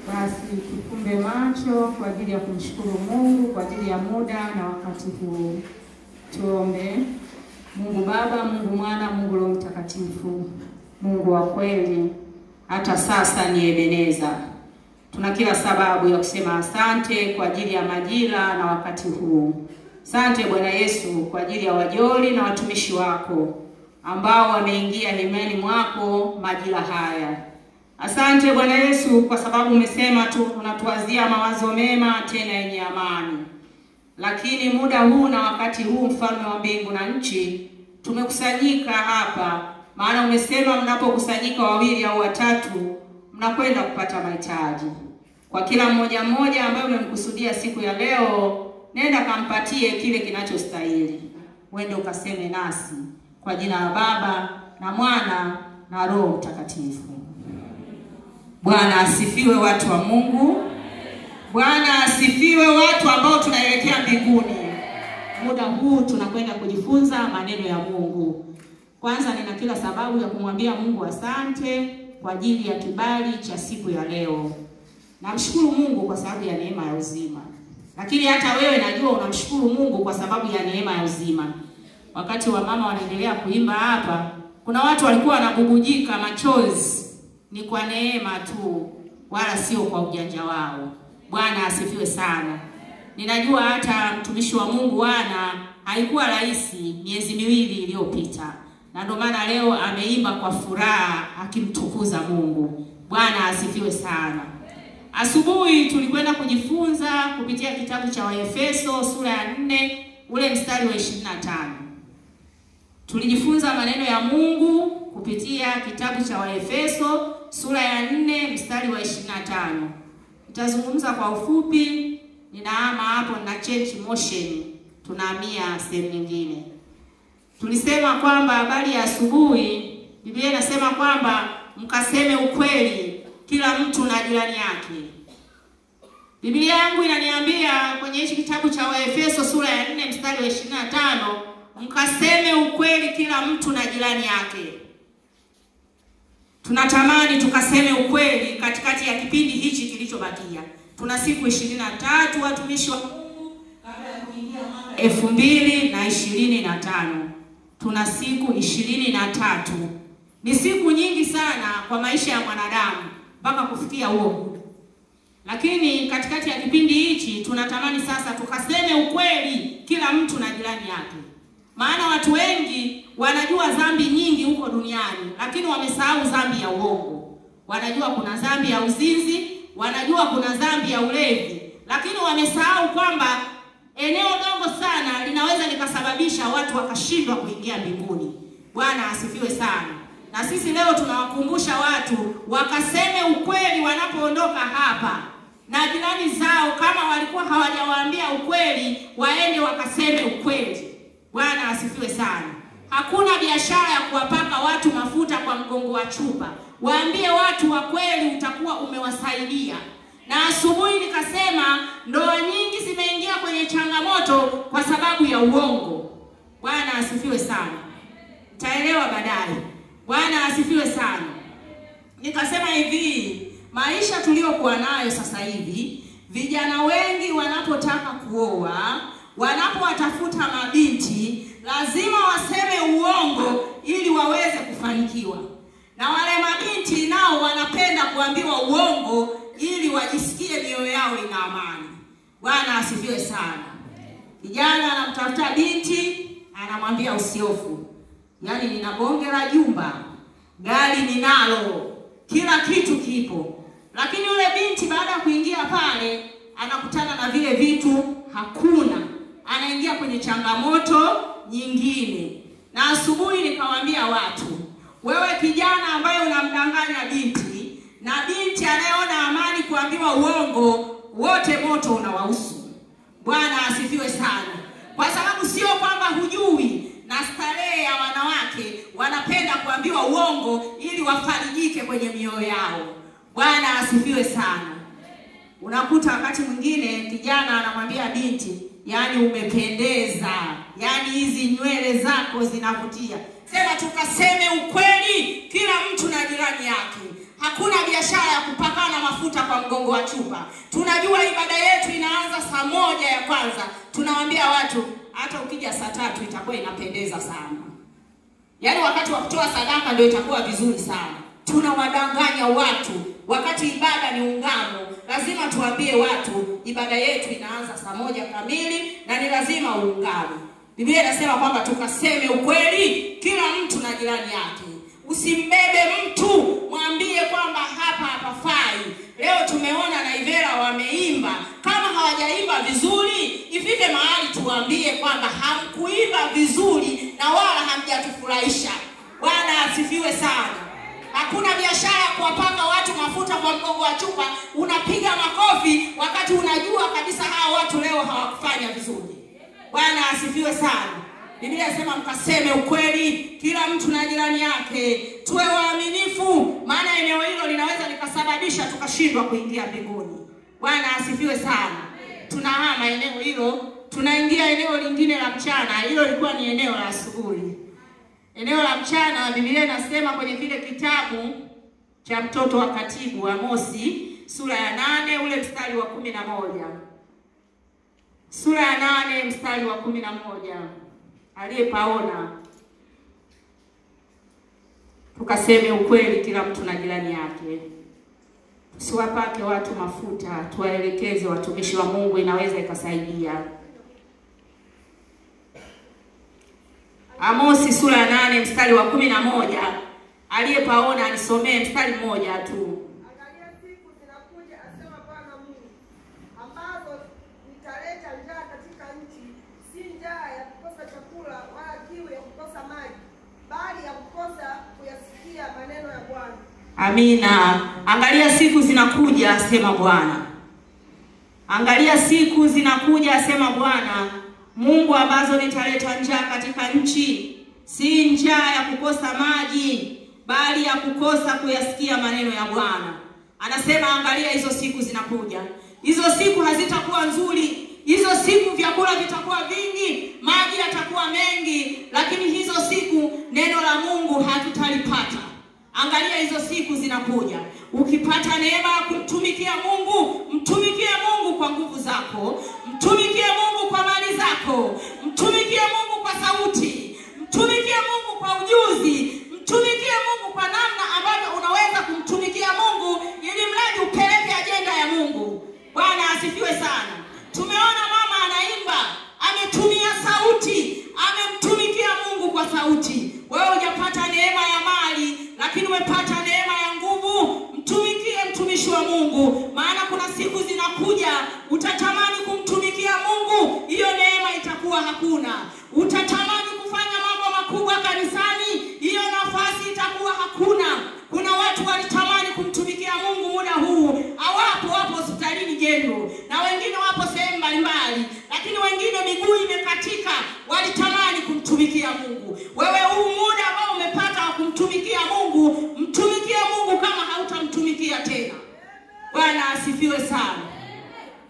Basi tufumbe macho kwa ajili ya kumshukuru Mungu kwa ajili ya muda na wakati huu. Tuombe. Mungu Baba, Mungu Mwana, Mungu Roho Mtakatifu, Mungu wa kweli, hata sasa ni Ebeneza. Tuna kila sababu ya kusema asante kwa ajili ya majira na wakati huu. Asante Bwana Yesu kwa ajili ya wajoli na watumishi wako ambao wameingia hemani mwako majira haya. Asante Bwana Yesu kwa sababu umesema tu unatuwazia mawazo mema tena yenye amani. Lakini muda huu na wakati huu, mfalme wa mbingu na nchi, tumekusanyika hapa maana umesema mnapokusanyika wawili au watatu mnakwenda kupata mahitaji. Kwa kila mmoja mmoja ambaye umemkusudia siku ya leo, nenda kampatie kile kinachostahili. Wende ukaseme nasi kwa jina la Baba na Mwana na Roho Mtakatifu. Bwana asifiwe watu wa Mungu. Bwana asifiwe watu ambao tunaelekea mbinguni. Muda huu tunakwenda kujifunza maneno ya Mungu. Kwanza nina kila sababu ya kumwambia Mungu asante kwa ajili ya kibali cha siku ya leo. Namshukuru Mungu kwa sababu ya neema ya uzima. Lakini hata wewe najua unamshukuru Mungu kwa sababu ya neema ya uzima. Wakati wa mama wanaendelea kuimba hapa, kuna watu walikuwa wanabubujika machozi. Ni kwa neema tu, wala sio kwa ujanja wao. Bwana asifiwe sana. Ninajua hata mtumishi wa Mungu wana haikuwa rahisi miezi miwili iliyopita. Na ndio maana leo ameimba kwa furaha akimtukuza Mungu. Bwana asifiwe sana. Asubuhi tulikwenda kujifunza kupitia kitabu cha Waefeso sura ya 4 ule mstari wa 25. Tulijifunza maneno ya Mungu kupitia kitabu cha Waefeso sura ya 4 mstari wa 25. Nitazungumza kwa ufupi, ninaama hapo na change motion, tunahamia sehemu nyingine. Tulisema kwamba habari ya asubuhi, Biblia inasema kwamba mkaseme ukweli kila mtu na jirani yake. Biblia yangu inaniambia kwenye hichi kitabu cha Waefeso sura ya 4 mstari wa 25, mkaseme ukweli kila mtu na jirani yake. Tunatamani tukaseme ukweli katikati ya kipindi hichi kilichobakia. Tuna siku 23 watumishi wa Mungu kabla ya kuingia mwaka 2025. Tuna siku 23. Ni siku nyingi sana kwa maisha ya mwanadamu mpaka kufikia huo. Lakini katikati ya kipindi hichi tunatamani sasa tukaseme ukweli kila mtu na jirani yake. Maana watu wengi wanajua dhambi nyingi huko duniani, lakini wamesahau dhambi ya uongo. Wanajua kuna dhambi ya uzinzi, wanajua kuna dhambi ya ulevi, lakini wamesahau kwamba eneo dogo sana linaweza likasababisha watu wakashindwa kuingia mbinguni. Bwana asifiwe sana. Na sisi leo tunawakumbusha watu wakaseme ukweli wanapoondoka hapa. Na jirani zao kama walikuwa hawajawaambia ukweli, waende wakaseme ukweli. Bwana asifiwe sana. Hakuna biashara ya kuwapaka watu mafuta kwa mgongo wa chupa. Waambie watu wa kweli, utakuwa umewasaidia. Na asubuhi nikasema ndoa nyingi zimeingia kwenye changamoto kwa sababu ya uongo. Bwana asifiwe sana. Taelewa baadaye. Bwana asifiwe sana. Nikasema hivi, maisha tuliyokuwa nayo sasa hivi, vijana wengi wanapotaka kuoa, wanapowatafuta mabinti, lazima waseme uongo ili waweze kufanikiwa. Na wale mabinti nao wanapenda kuambiwa uongo ili wajisikie mioyo yao ina amani. Bwana asifiwe sana. Kijana anamtafuta binti, anamwambia usiofu. Yaani nina bonge la jumba, gari ninalo, kila kitu kipo. Lakini yule binti baada ya kuingia pale anakutana na vile vitu hakuna. Anaingia kwenye changamoto nyingine. Na asubuhi nikawaambia watu, wewe kijana ambaye unamdanganya binti na binti anayeona amani kuambiwa uongo, wote moto unawahusu. Bwana asifiwe sana. Kwa sababu sio kwamba hujui, na starehe ya wanawake wanapenda kuambiwa uongo ili wafarijike kwenye mioyo yao. Bwana asifiwe sana. Unakuta wakati mwingine kijana anamwambia binti, yani umependeza, yani hizi nywele zako zinavutia. Sema tukaseme ukweli kila mtu na jirani yake. Hakuna biashara ya kupakana mafuta. mafuta kwa mgongo wa chupa. Tunajua ibada yetu inaanza saa 1 ya kwanza. Tunawaambia watu hata ukija saa 3 itakuwa inapendeza sana. Yaani wakati wa kutoa sadaka ndio itakuwa vizuri sana. Tunawadanganya watu wakati ibada ni ungamo. Lazima tuambie watu ibada yetu inaanza saa 1 kamili na ni lazima uungame. Biblia inasema kwamba tukaseme ukweli kila mtu na jirani yake. Usimbebe mtu, mwambie kwamba hapa hapafai. Leo tumeona Naivera wameimba. Kama hawajaimba vizuri, ifike mahali tuambie kwamba hamkuimba vizuri na wala hamjatufurahisha. Bwana asifiwe sana. Hakuna biashara kuwapaka watu mafuta kwa mgongo wa chupa, unapiga makofi wakati unajua kabisa hawa watu leo hawakufanya vizuri. Bwana asifiwe sana. Biblia inasema mkaseme ukweli kila mtu na jirani yake. Tuwe waaminifu, maana eneo hilo linaweza likasababisha tukashindwa kuingia mbinguni. Bwana asifiwe sana. Tunahama eneo hilo, tunaingia eneo lingine la mchana. Hilo lilikuwa ni eneo la asubuhi. Eneo la mchana, Biblia inasema kwenye kile kitabu cha mtoto wa katibu Amosi sura ya 8 ule mstari wa 11. Sura ya 8 mstari wa 11. Aliyepaona, tukaseme ukweli kila mtu na jirani yake. Tusiwapake watu mafuta, tuwaelekeze watumishi wa Mungu, inaweza ikasaidia. Amosi sura ya 8 mstari wa 11. Aliyepaona anisomee mstari mmoja tu. Angalia siku zinakuja, asema Bwana Mungu, ambazo nitaleta njaa katika nchi, si njaa ya kukosa chakula wala kiu ya kukosa maji, bali ya kukosa kuyasikia maneno ya Bwana. Amina. Angalia siku zinakuja, asema Bwana. Angalia siku zinakuja, asema Bwana Mungu, ambazo nitaleta njaa katika nchi, si njaa ya kukosa maji, bali ya kukosa kuyasikia maneno ya Bwana. Anasema angalia hizo siku zinakuja. Hizo siku hazitakuwa nzuri. Hizo siku vyakula vitakuwa vingi, maji yatakuwa mengi, lakini hizo siku neno la Mungu hatutalipata. Angalia hizo siku zinakuja. Ukipata neema ya kumtumikia Mungu, mtumikie Mungu kwa nguvu zako, mtumikie Mungu kwa mali zako, mtumikie Mungu kwa sauti, mtumikie Mungu kwa ujuzi, mtumikie Mungu kwa namna ambavyo unaweza kumtumikia Mungu, ili mradi upeleke ajenda ya Mungu. Bwana asifiwe sana. Tumeona mama anaimba, ametumia sauti, amemtumikia Mungu kwa sauti. Wewe hujapata neema ya mali, lakini umepata neema ya nguvu. Mtumikie mtumishi wa Mungu, maana kuna siku zinakuja utatamani kumtumikia Mungu, hiyo neema itakuwa hakuna. Utatamani kufanya mambo makubwa kanisani, hiyo nafasi itakuwa hakuna. Kuna watu walitamani kumtumikia Mungu muda huu hawapo, wapo hospitalini jendo, na wengine wapo sehemu mbalimbali, lakini wengine miguu imekatika, walitamani kumtumikia Mungu. Wewe huu muda ambao umepata wa kumtumikia Mungu, mtumikie Mungu kama hautamtumikia tena. Bwana asifiwe sana.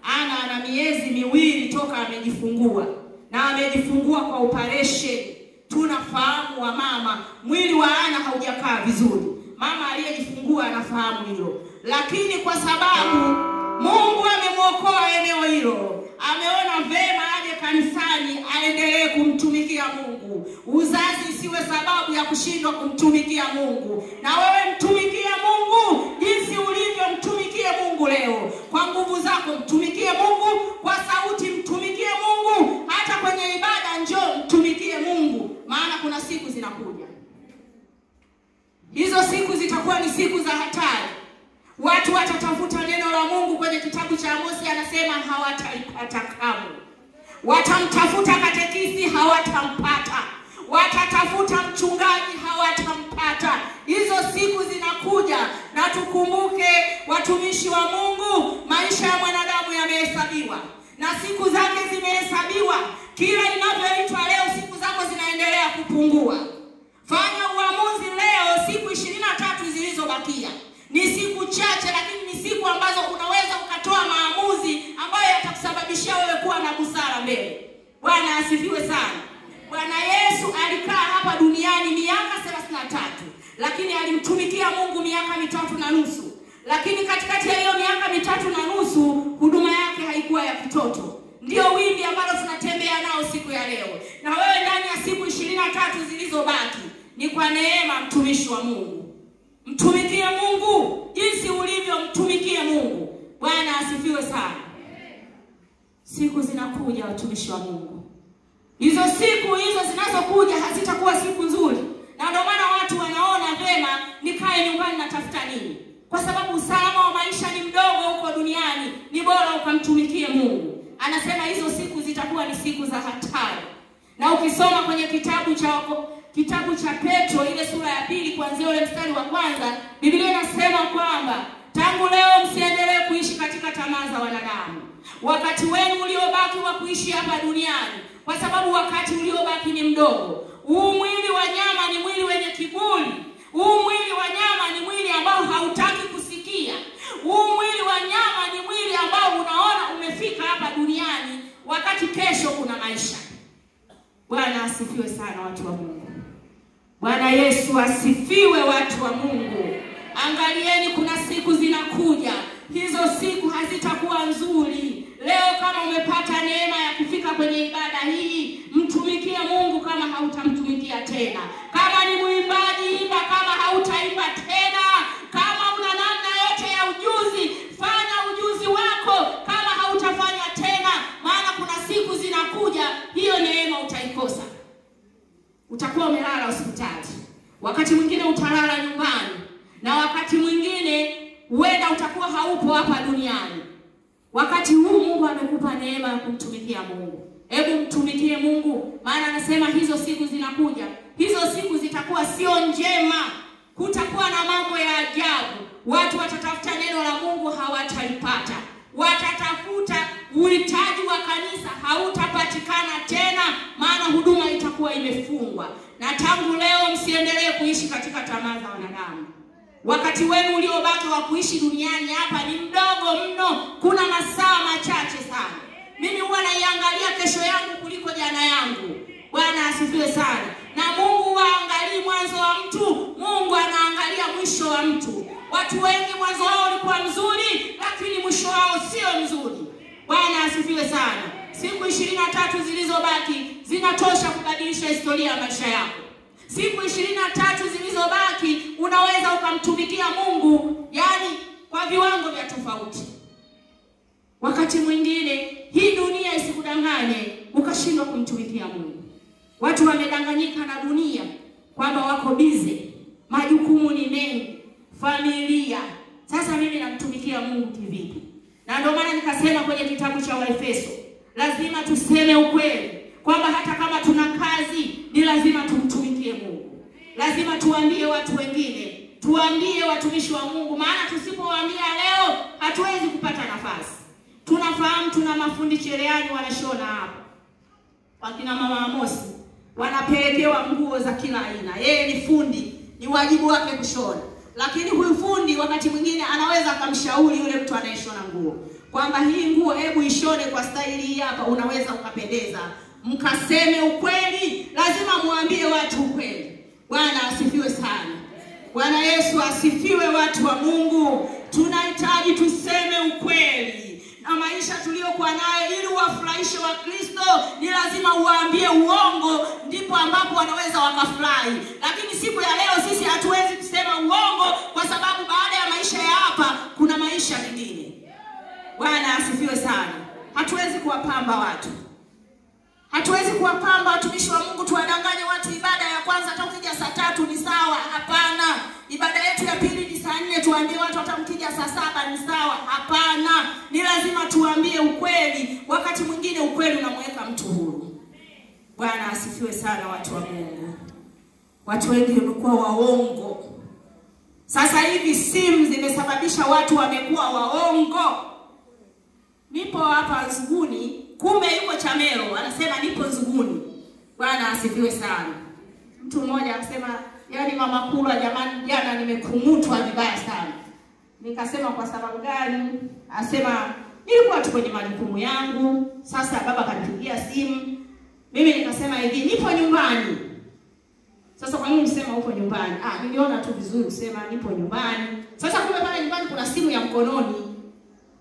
Ana miezi 2 toka amejifungua, na amejifungua kwa operation. Tunafahamu wa mama, mwili wa Ana haujakaa vizuri. Mama aliyejifungua anafahamu hilo. Lakini kwa sababu Mungu amemuokoa eneo hilo, ameona vema aje kanisani aendelee kumtumikia Mungu. Uzazi isiwe sababu ya kushindwa kumtumikia Mungu. Na wewe mtumikie Mungu jinsi ulivyo, mtumikie Mungu leo. Kwa nguvu zako mtumikie Mungu, kwa sauti mtumikie Mungu, hata kwenye ibada njoo mtumikie Mungu, maana kuna siku zinakuja. Hizo siku zitakuwa ni siku za hatari. Watu watatafuta neno la Mungu. Kwenye kitabu cha Amosi anasema hawatalipata kamwe. Watamtafuta katekisi, hawatampata. Watatafuta mchungaji, hawatampata. Hizo siku zinakuja, na tukumbuke watumishi wa Mungu, maisha ya mwanadamu yamehesabiwa na siku zake zimehesabiwa. Kila inavyoitwa leo, siku zako zinaendelea kupungua. Fanya uamuzi leo, siku 23 zilizobakia ni siku chache, lakini ni siku ambazo unaweza ukatoa maamuzi ambayo yatakusababishia wewe kuwa na busara mbele. Bwana asifiwe sana. Bwana Yesu alikaa hapa duniani miaka 33, lakini alimtumikia Mungu miaka 3.5. Lakini katikati ya hiyo miaka kwa neema, mtumishi wa Mungu. Mtumikie Mungu jinsi ulivyo, mtumikie Mungu. Bwana asifiwe sana. Siku zinakuja, watumishi wa Mungu. Hizo siku hizo zinazokuja hazitakuwa siku nzuri. Na ndio maana watu wanaona vema nikae nyumbani natafuta nini? Kwa sababu usalama wa maisha ni mdogo huko duniani, ni bora ukamtumikie Mungu. Anasema hizo siku zitakuwa ni siku za hatari. Na ukisoma kwenye kitabu cha Petro ile sura ya 2 kuanzia ule mstari wa 1, Biblia inasema kwamba tangu leo msiendelee kuishi katika tamaa za wanadamu. Wakati wenu uliobaki wa kuishi hapa duniani, kwa sababu wakati uliobaki ni mdogo. Huu mwili wa nyama ni mwili wenye kiburi. Huu mwili wa nyama ni mwili ambao hautaki kusikia. Huu mwili wa nyama ni mwili ambao unaona umefika hapa duniani wakati kesho kuna maisha. Bwana asifiwe sana, watu wa Mungu. Bwana Yesu asifiwe, watu wa Mungu. Angalieni, kuna siku zinakuja. Hizo siku hazitakuwa nzuri. Leo kama umepata neema ya kufika kwenye ibada hii, mtumikie Mungu kama hautamtumikia tena. Kama ni mwimbaji, imba kama hautaimba tena. Kama una namna yote ya ujuzi, fanya ujuzi wako kama hautafanya tena. Maana kuna siku zinakuja, hiyo neema utaikosa. Utakuwa umelala hospitali. Wakati mwingine utalala nyumbani. Na wakati mwingine huenda utakuwa haupo hapa duniani. Wakati huu Mungu amekupa neema ya kumtumikia Mungu. Hebu mtumikie Mungu, maana anasema hizo siku zinakuja. Hizo siku zitakuwa sio njema. Kutakuwa na mambo ya ajabu. Watu watatafuta neno la Mungu hawatalipata. Watatafuta uhitaji wa kanisa hautapatikana tena, maana huduma itakuwa imefungwa. Na tangu leo msiendelee kuishi katika tamaa za wanadamu. Wakati wenu uliobaki wa kuishi duniani hapa ni mdogo mno. Kuna masaa machache sana. Mimi huwa naiangalia kesho yangu kuliko jana yangu. Bwana asifiwe sana. Na Mungu haangalii mwanzo wa mtu, Mungu anaangalia mwisho wa mtu. Watu wengi mwanzo wao ulikuwa mzuri, lakini mwisho wao sio mzuri. Bwana asifiwe sana. Siku 23 zilizobaki zinatosha kubadilisha historia ya maisha yako. Siku 23 zilizobaki unaweza ukamtumikia Mungu, yani kwa viwango vya tofauti. Wakati mwingine hii dunia isikudanganye ukashindwa kumtumikia Mungu. Watu wamedanganyika na dunia kwamba wako bize, majukumu ni mengi, familia. Sasa mimi namtumikia Mungu kivipi? Na ndio maana nikasema kwenye kitabu cha Waefeso, lazima tuseme ukweli kwamba hata kama tuna kazi ni lazima tumtumikie Mungu. Lazima tuambie watu wengine, tuambie watumishi wa Mungu, maana tusipowaambia leo hatuwezi kupata nafasi. Tunafahamu tuna mafundi cherehani wanashona hapa. Wakina mama Amosi wanapelekewa nguo za kila aina. Yeye ni fundi, ni wajibu wake kushona. Lakini huyu fundi wakati mwingine anaweza akamshauri yule mtu anayeshona nguo kwamba hii nguo hebu ishone kwa staili hii hapa, unaweza ukapendeza. Mkaseme ukweli, lazima muambie watu ukweli. Bwana asifiwe sana. Bwana Yesu asifiwe, watu wa Mungu. Tunahitaji tuseme ukweli. Na maisha tuliyokuwa nayo, ili uwafurahishe wa Kristo ni lazima uwaambie uongo, ndipo ambapo wanaweza wakafurahi. Lakini siku ya leo sisi hatuwezi kusema uongo, kwa sababu baada ya maisha ya hapa kuna maisha mengine. Bwana asifiwe sana. Hatuwezi kuwapamba watu. Hatuwezi kuwapamba watumishi wa Mungu tuwadanganye watu ibada ya kwanza hata ukija saa 3 ni sawa. Hapana. Ibada yetu ya pili ni saa 4, tuambie watu hata mkija saa 7 ni sawa. Hapana. Ni lazima tuambie ukweli. Wakati mwingine ukweli unamweka mtu huru. Bwana asifiwe sana, watu wa Mungu. Watu wengi wamekuwa waongo. Sasa hivi simu zimesababisha watu wamekuwa waongo. Nipo hapa Nzuguni, kumbe yuko Chamero, anasema nipo Nzuguni. Bwana asifiwe sana. Mtu mmoja akasema, yaani mama Kulwa, jamani, jana nimekumutwa vibaya sana. Nikasema kwa sababu gani? Asema nilikuwa tu kwenye majukumu yangu, sasa baba kanipigia simu. Mimi nikasema hivi, nipo nyumbani. Sasa kwa nini usema upo nyumbani? Ah, niliona tu vizuri usema nipo nyumbani. Sasa kumbe pale nyumbani kuna simu ya mkononi.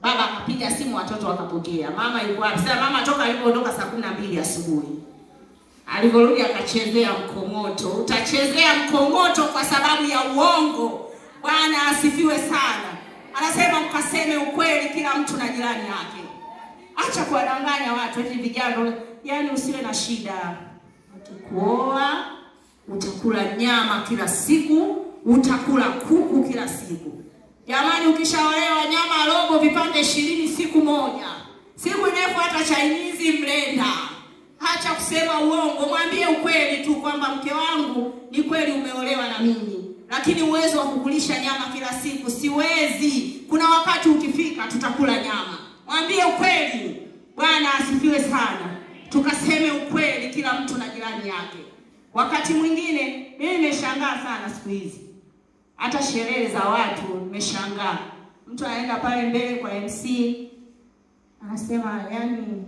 Baba akapiga simu, watoto wakapokea. Mama yuko wapi? Sasa mama toka alipoondoka saa 12 asubuhi. Alivorudi akachezea mkongoto. Utachezea mkongoto kwa sababu ya uongo. Bwana asifiwe sana. Anasema mkaseme ukweli kila mtu na jirani yake. Acha kuwadanganya watu eti vijana, yani usiwe na shida. Ukikuoa utakula nyama kila siku, utakula kuku kila siku. Jamani, ukishaolewa nyama robo vipande 20 siku moja. Siku inayofuata Chinese mlenda. Acha kusema uongo, mwambie ukweli tu kwamba mke wangu ni kweli umeolewa na mimi, lakini uwezo wa kukulisha nyama kila siku siwezi. Kuna wakati ukifika tutakula nyama. Mwambie ukweli. Bwana asifiwe sana. Tukaseme ukweli kila mtu na jirani yake. Wakati mwingine mimi nimeshangaa sana siku hizi. Hata sherehe za watu nimeshangaa. Mtu anaenda pale mbele kwa MC anasema yani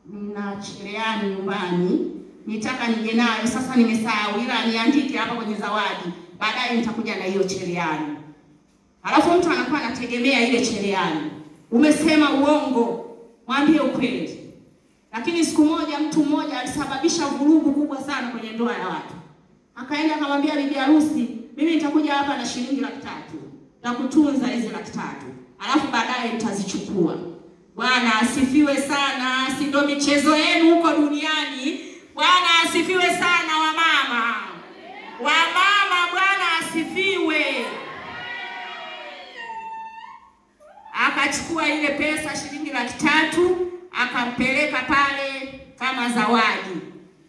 nina cherehani nyumbani, nitaka nije nayo, sasa nimesahau, ila niandike hapa kwenye zawadi, baadaye nitakuja na hiyo cherehani. Alafu mtu anakuwa anategemea ile cherehani. Umesema uongo, mwambie ukweli. Lakini siku moja mtu mmoja alisababisha vurugu kubwa sana kwenye ndoa ya watu. Akaenda akamwambia bibi harusi, mimi nitakuja hapa na shilingi 300,000. Nitakutunza hizi 300,000. Alafu baadaye nitazichukua. Bwana asifiwe sana. Si ndio michezo yenu huko duniani? Bwana asifiwe sana wamama. Wamama, Bwana asifiwe. Akachukua ile pesa shilingi 300,000 akampeleka pale kama zawadi.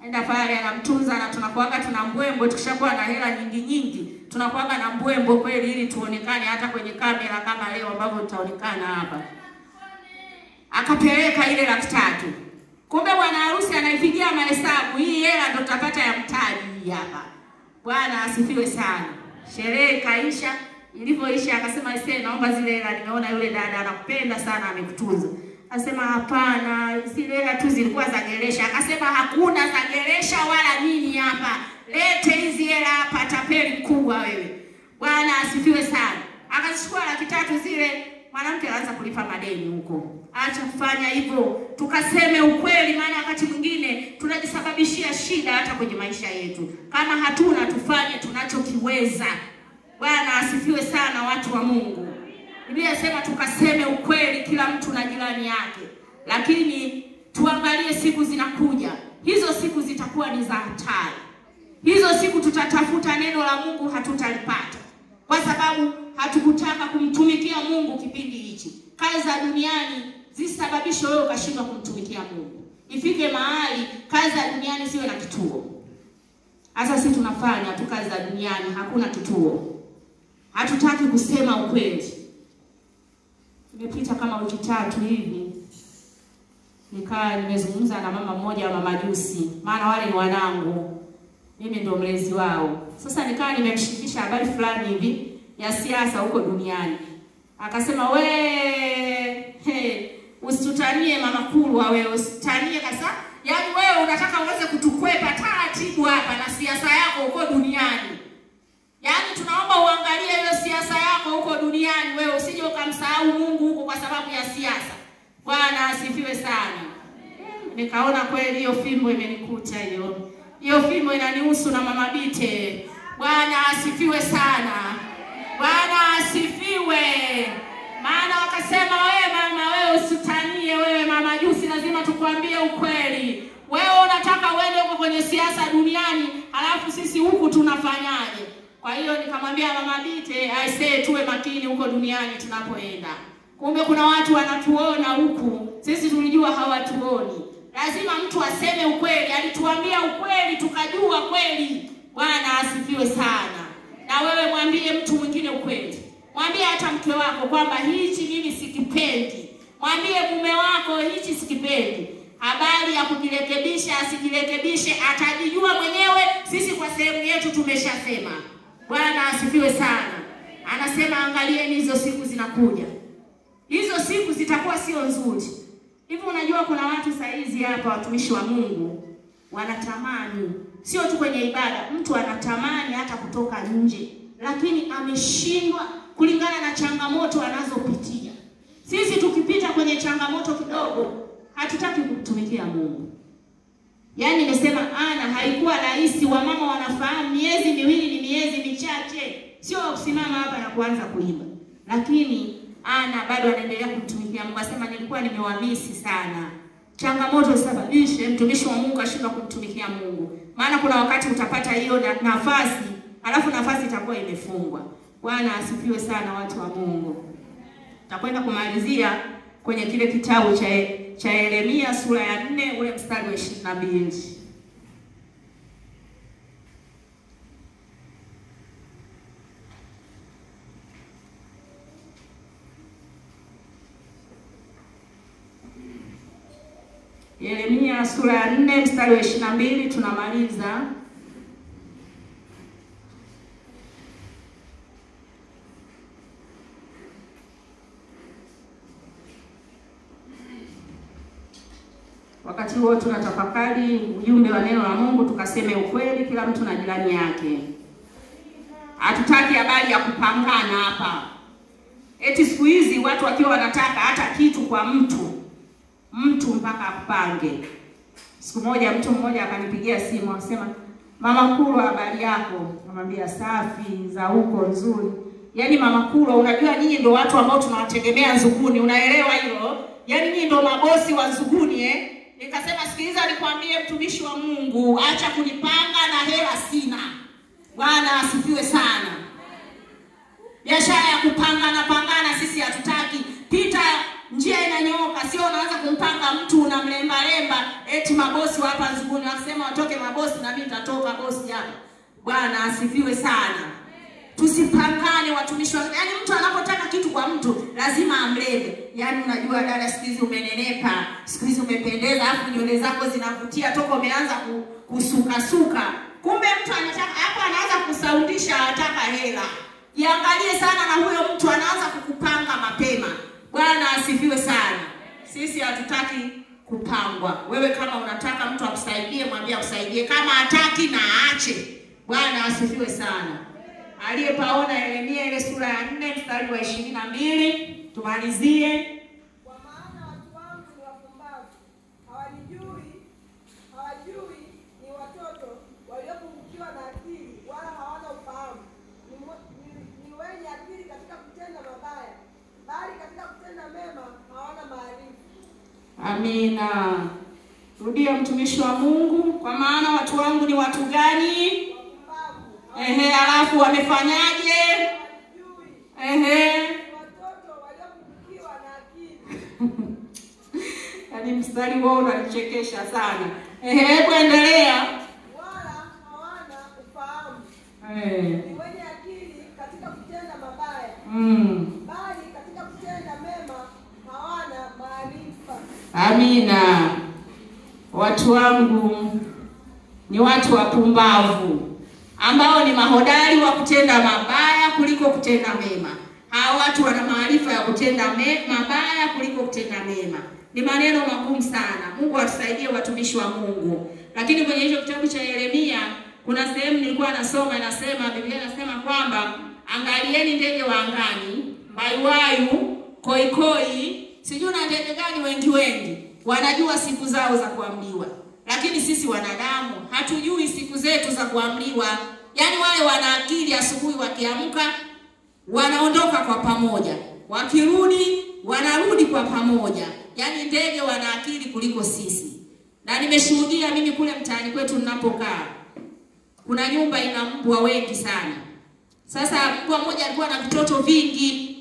Enda pale anamtunza, na tunakuaga tuna mbwembwe tukishakuwa na hela nyingi nyingi. Tunakuaga na mbwembwe kweli ili tuonekane hata kwenye kamera kama leo ambavyo tutaonekana hapa. Akapeleka ile 300,000. Kumbe bwana harusi anaipigia mahesabu, hii hela ndo tutapata ya mtaji hapa. Bwana asifiwe sana. Sherehe kaisha, ilivyoisha akasema ise naomba zile hela, nimeona yule dada anakupenda sana amekutunza. Akasema hapana, zile hela tu zilikuwa za geresha. Akasema hakuna za geresha wala nini hapa. Lete hizi hela hapa, tapeli mkubwa wewe. Bwana asifiwe sana. Akazichukua 300,000 zile, mwanamke alianza kulipa madeni huko. Acha kufanya hivyo, tukaseme ukweli, maana wakati mwingine tunajisababishia shida hata kwenye maisha yetu. Kama hatuna tufanye tunachokiweza. Bwana asifiwe sana watu wa Mungu. Biblia inasema tukaseme ukweli kila mtu na jirani yake. Lakini tuangalie siku zinakuja. Hizo siku zitakuwa ni za hatari. Hizo siku tutatafuta neno la Mungu hatutalipata. Kwa sababu hatukutaka kumtumikia Mungu kipindi hichi. Kazi za duniani zisababishe wewe ukashindwa kumtumikia Mungu. Ifike mahali kazi za duniani siwe na kituo. Sasa sisi tunafanya tu kazi za duniani, hakuna kituo. Hatutaki kusema ukweli. Imepita kama wiki 3 hivi, nikaa nimezungumza na mama mmoja wa mamajusi, maana wale ni wanangu, mimi ndo mlezi wao. Sasa nikaa nimemshirikisha habari fulani hivi ya siasa huko duniani. Akasema we, hey, usitutanie mama Kulwa wewe, usitanie kabisa. Yaani wewe unataka uweze kutukwepa taratibu hapa na siasa yako huko duniani. Yaani tunaomba uangalie hiyo siasa yako huko duniani, wewe usije ukamsahau Mungu huko kwa sababu ya siasa. Bwana asifiwe sana. Nikaona kweli hiyo fimbo imenikuta hiyo. Hiyo fimbo inanihusu na mama Bite. Bwana asifiwe sana. Bwana asifiwe. Maana wakasema wewe mama, wewe usitanie, wewe mama Jusi, lazima tukwambie ukweli. Wewe unataka uende huko kwenye siasa duniani, alafu sisi huku tunafanyaje? Kwa hiyo nikamwambia mama Bite, I say tuwe makini huko duniani tunapoenda. Kumbe kuna watu wanatuona huku, sisi tulijua hawatuoni. Lazima mtu aseme ukweli. Alituambia ukweli tukajua kweli. Bwana asifiwe sana. Na wewe mwambie mtu mwingine ukweli. Mwambie hata mke wako kwamba hichi mimi sikipendi. Mwambie mume wako hichi sikipendi. Habari ya kujirekebisha asijirekebishe atajijua mwenyewe. Sisi kwa sehemu yetu tumeshasema. Bwana asifiwe sana. Anasema angalieni hizo siku zinakuja. Hizo siku zitakuwa sio nzuri. Hivi unajua kuna watu saizi hapa watumishi wa Mungu wanatamani, sio tu kwenye ibada, mtu anatamani hata kutoka nje, lakini ameshindwa kulingana na changamoto anazopitia. Sisi tukipita kwenye changamoto kidogo hatutaki kumtumikia Mungu. Yaani nimesema Ana haikuwa rahisi. Wamama wanafahamu miezi miwili ni miezi michache, sio kusimama hapa na kuanza kuimba. Lakini Ana bado anaendelea kumtumikia Mungu. Asema nilikuwa nimewamisi sana. Changamoto sababishe mtumishi wa Mungu ashindwa kumtumikia Mungu. Maana kuna wakati utapata hiyo nafasi, alafu nafasi itakuwa imefungwa. Bwana asifiwe sana watu wa Mungu. Takwenda kumalizia kwenye kile kitabu cha Yeremia sura ya 4 ule mstari wa 22. Yeremia sura ya 4 mstari wa 22 tunamaliza. Wakati huo tunatafakari ujumbe wa neno la Mungu, tukaseme ukweli kila mtu na jirani yake. Hatutaki habari ya kupangana hapa. Eti siku hizi watu wakiwa wanataka hata kitu kwa mtu mpaka akupange. Siku moja mtu mmoja akanipigia simu akasema, "Mama Kulwa, habari yako?" Namwambia safi, za huko nzuri. Yaani Mama Kulwa, unajua nyinyi ndio watu ambao tunawategemea Nzuguni, unaelewa hilo? Yaani nyinyi ndio mabosi wa Nzuguni eh? Nikasema sikiliza nikwambie mtumishi wa Mungu, acha kunipanga na hela sina. Bwana asifiwe sana. Biashara ya kupangana pangana sisi hatutaki. Pita njia inanyooka, sio unaanza kumpanga mtu unamlemba lemba eti mabosi hapa Nzuguni wakisema watoke mabosi na mimi nitatoka bosi hapa. Bwana asifiwe sana. Tusipangane watumishi wa, yaani mtu anapotaka kitu kwa mtu lazima amlebe. Yaani unajua dada, siku hizi umenenepa, siku hizi umependeza, afu nywele zako zinavutia toka umeanza kusuka suka. Kumbe mtu anataka hapo anaanza kusaundisha, anataka hela. Jiangalie sana na huyo mtu anaanza kukupanga mapema. Bwana asifiwe sana. Sisi hatutaki kupangwa. Wewe kama unataka mtu akusaidie, mwambie akusaidie. Kama hataki na aache. Bwana asifiwe sana. Aliyepaona Yeremia ile sura ya 4 mstari wa 22, tumalizie. Kwa maana watu wangu ni wapumbavu, hawanijui, hawajui, ni watoto waliopungukiwa na akili, wala hawana ufahamu. Ni wenye akili katika kutenda mabaya, bali katika kutenda mema hawana maarifa. Amina. Rudia mtumishi wa Mungu. Kwa maana watu wangu ni watu gani? Ehe, alafu wamefanyaje? Ehe, watoto waliopungukiwa na akili. Yaani mstari wao unanichekesha sana. Ehe, hebu endelea. Wala hawana ufahamu. Ni wenye akili katika kutenda mabaya. Bali katika kutenda mema hawana maarifa. Amina. Watu wangu ni watu wapumbavu ambao ni mahodari wa kutenda mabaya kuliko kutenda mema. Hawa watu wana maarifa ya kutenda mabaya kuliko kutenda mema. Ni maneno magumu sana. Mungu atusaidie watumishi wa Mungu. Lakini kwenye hicho kitabu cha Yeremia kuna sehemu nilikuwa nasoma, inasema Biblia inasema kwamba angalieni ndege wa angani, mbayuwayu, koikoi, sijui na ndege gani wengi wengi, wanajua siku zao za kuamriwa. Lakini sisi wanadamu hatujui siku zetu za kuamriwa. Yaani wale wana akili, asubuhi wakiamka wanaondoka kwa pamoja, wakirudi wanarudi kwa pamoja. Yaani ndege wana akili kuliko sisi. Na nimeshuhudia mimi kule mtaani kwetu ninapokaa, kuna nyumba ina mbwa wengi sana. Sasa mbwa mmoja alikuwa na vitoto vingi,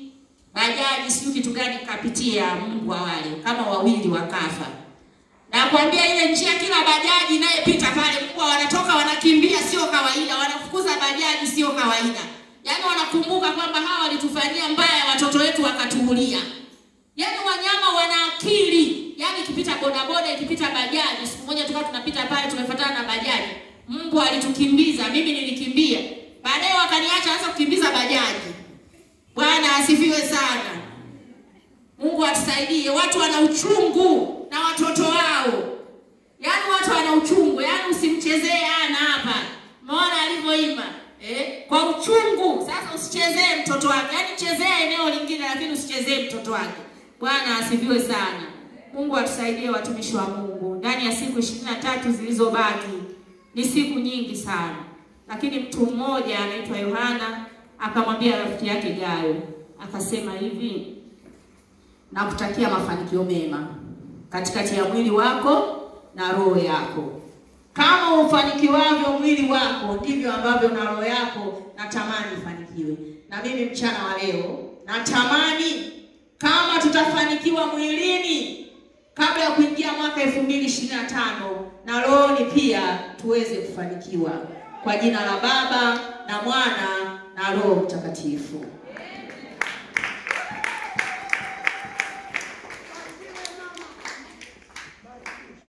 bajaji sijui kitu gani kapitia mbwa wale kama wawili wakafa. Nakwambia ile njia kila bajaji inayepita pale mbwa wanatoka wanakimbia, sio kawaida, wanafukuza bajaji sio kawaida. Yaani wanakumbuka kwamba hawa walitufanyia mbaya, watoto wetu wakatuulia. Yaani wanyama wana akili. Yaani ikipita bodaboda, ikipita bajaji, siku moja tukawa tunapita pale tumefuatana na bajaji. Mbwa alitukimbiza, mimi nilikimbia. Baadaye wakaniacha sasa kukimbiza bajaji. Bwana asifiwe sana. Mungu atusaidie. Watu wana uchungu na watoto wao. Yaani watu wana uchungu, yaani usimchezee Ana hapa. Umeona alivyoimba? Kwa uchungu. Sasa usichezee mtoto wake. Yaani chezea eneo lingine lakini usichezee mtoto wake. Bwana asifiwe sana. Mungu atusaidie watumishi wa Mungu. Ndani ya siku 23 zilizobaki ni siku nyingi sana. Lakini mtu mmoja anaitwa Yohana akamwambia rafiki yake Gayo, akasema hivi, nakutakia mafanikio mema katikati ya mwili wako na roho yako. Kama ufanikiwavyo mwili wako, ndivyo ambavyo na roho yako natamani ifanikiwe. Na mimi mchana wa leo natamani kama tutafanikiwa mwilini kabla ya kuingia mwaka 2025, na rohoni pia tuweze kufanikiwa. Kwa jina la Baba na Mwana na Roho Mtakatifu.